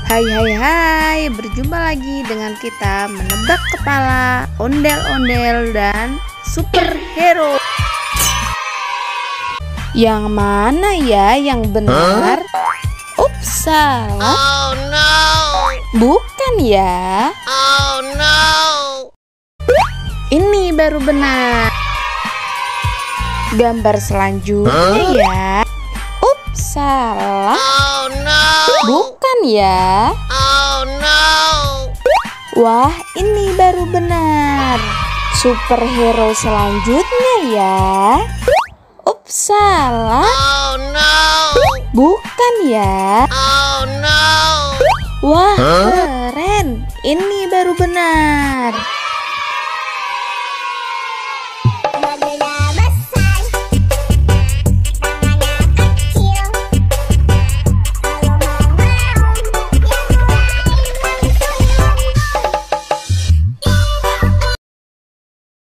Hai, berjumpa lagi dengan kita menebak kepala, ondel-ondel, dan superhero. Yang mana ya yang benar? Ups, salah. Oh no. Bukan ya. Oh no. Ini baru benar. Gambar selanjutnya ya. Ups, salah. Oh no. Bukan ya. Oh no. Wah, ini baru benar. Superhero selanjutnya ya. Ups, salah. Oh no. Bukan ya. Oh no. Wah, keren. Ini baru benar.